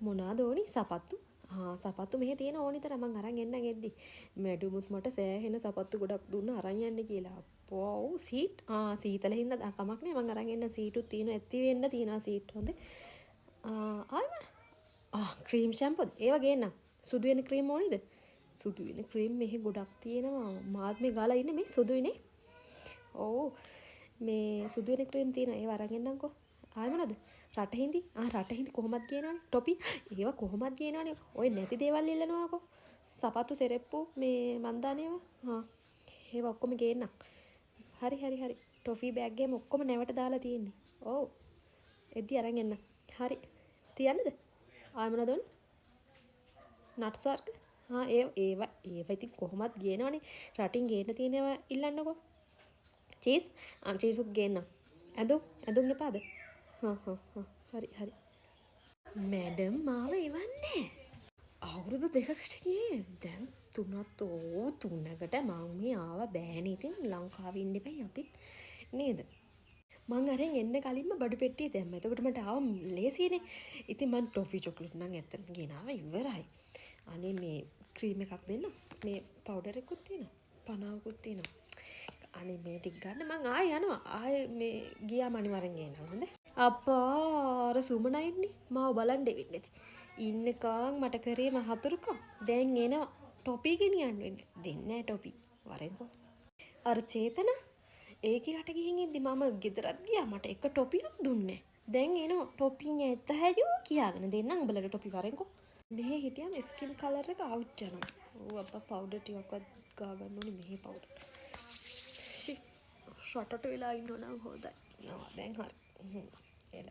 මොනවාද ඕනි? සපත්තු. ආ, සපත්තු මෙහෙ තියෙන ඕනි තරම් මං අරන් එන්නම් එද්දි. මැඩමුත් මට සෑහෙන සපත්තු ගොඩක් දුන්නා අරන් යන්න කියලා. අප්පෝ සීට්. ආ, සීතල හින්දා කමක් නෑ, මං අරන් එන්නම්. සීටුත් තියෙනවා, ඇති වෙන්න තියෙනවා සීට්. හොඳේ. ආ, ආයෙ ආ, ක්‍රීම් ෂැම්පූද? ඒවා ගේන්නම්. සුදු වෙන ක්‍රීම් ඕනිද? සුදු වෙන ක්‍රීම් මෙහෙ ගොඩක් තියෙනවා. මාත් මේ ගාලා ඉන්නේ මේ සුදුයිනේ. ඔව්, මේ සුදු වෙන ක්‍රීම් තියෙනවා. ඒවා අරන් එන්නම්කෝ. ආයෙ මොනවද? රටහිඳි. ආ, රටහිඳි කොහොමත් ගේනවනේ. ටොපි ඒවා කොහොමත් ගේනවනේ. ඔය නැති දේවල් ඉල්ලනවාකෝ. සපත්තු සෙරෙප්පු මේ මන් දාන ඒවා. ආ, ඒවා ඔක්කොම ගේන්නම්. හරි හරි හරි. ටොෆි බෑග් එකම ඔක්කොම නැවට දාලා තියෙන්නේ. ඔව්. එද්දි අරන් එන්න. හරි. තියන්නද? ආයෙ මොනවද ඕනේ? නට්ස් වර්ග? ආ, ඒ ඒවා ඒවා ඉතින් කොහොමත් ගේනවනේ. රටින් ගේන්න තියෙන ඒවා ඉල්ලන්නකෝ. චීස්? ආ, චීසුත් ගේන්නම්. ඇඳුම් ඇඳුම් එපාද? හා හා හා, හරි හරි. මැඩම් මාව එවන්නේ අවුරුදු 2කට ගියේ. දැන් තුනත්, ඕ, තුනකට මං මේ ආවා. බෑනේ ඉතින්, ලංකාවේ ඉන්න එපැයි අපිත් නේද? මං අරන් එන්න කලින්ම බඩු පෙට්ටිය දැම්මා. එතකොට මට ආව ලේසියනේ. ඉතින් මං ටොෆි චොක්ලට් නම් ඇත්තටම ගෙනාවා ඉවරයි. අනේ මේ ක්‍රීම් එකක් දෙන්න. මේ පවුඩර් එකකුත් තියෙනවා. පනාවකුත් තියෙනවා. අනේ මේ ටික ගන්න මං ආයෙ යනවා. ආයෙ මේ ගියාම අනිවාර්යෙන් ගේන්නම්, හොඳේ. අප්පා, අර සුමනා ඉන්නේ මාව බලන් දෙවෙන්නේ නැති. ඉන්නකන් මට කරේ මහ හතුරුකම්. දැන් එනවා ටොපි ගෙනියන්න වෙන්නේ. දෙන්නේ නෑ ටොපි. වරෙන්කෝ. අර චේතන ඒකේ රට ගිහින් ඉද්දි මම ගෙදරත් ගියා, මට එක ටොපියක් දුන්නේ. දැන් එනවා ටොපින් ඇත්ත හැදුවා කියාගෙන. දෙන්නම් උඹලට ටොපි, වරෙන්කෝ. මෙහෙ හිටියම ස්කින් කලර් එක අවුට් යනවා. ඔව් අප්පා, පවුඩර් ටිකක්වත් ගා ගන්න ඕනේ මෙහෙ පවුඩර්. ෂි, රටට වෙලා ඉන්නව නම් හොඳයි. ආ, දැන් හරි. එල.